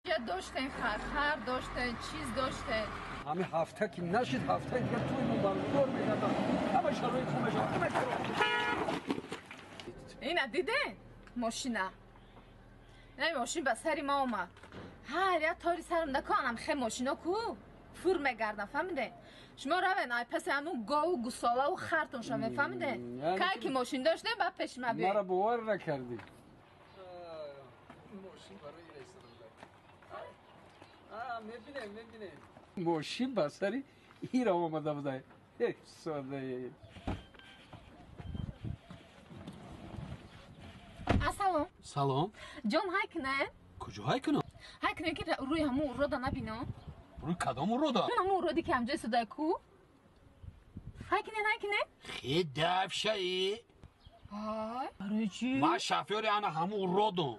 Доштен хар доштен, чиз доштен. Ҳамин ҳафта ки нашид, ҳафтаи дигар туи мо баргузор мегардад. Ҳама шароит хуб мешавад. Ҳама Ина диден? Мошина. Не, мошин ба сари ма омад. Ҳар як тори сарам наконам хе мошино ку фур мегардам, фаҳмиден? Шумо равен ай паси ҳамун гову гусолаву хартон шавен, фаҳмиден? Кай ки мошин доштем, ба пеши ма биёед. Мара бовар накардӣ. Мошин барои мебинем, мебинем. Мошин ба сари ира омада буда. Содаи. Ассалом. Салом. Ҷон, ҳай кунем? Куҷо ҳай кунам? Ҳай кунем ки рӯи ҳамун урода набинам. Рӯи кадом урода? Ҳамун уроде ки ҳамҷои судай ку. Ҳай кунем, ҳай кунем? Хе давшаи. Ҳай. Барои чӣ? Ман шофёри ана ҳамун уродам.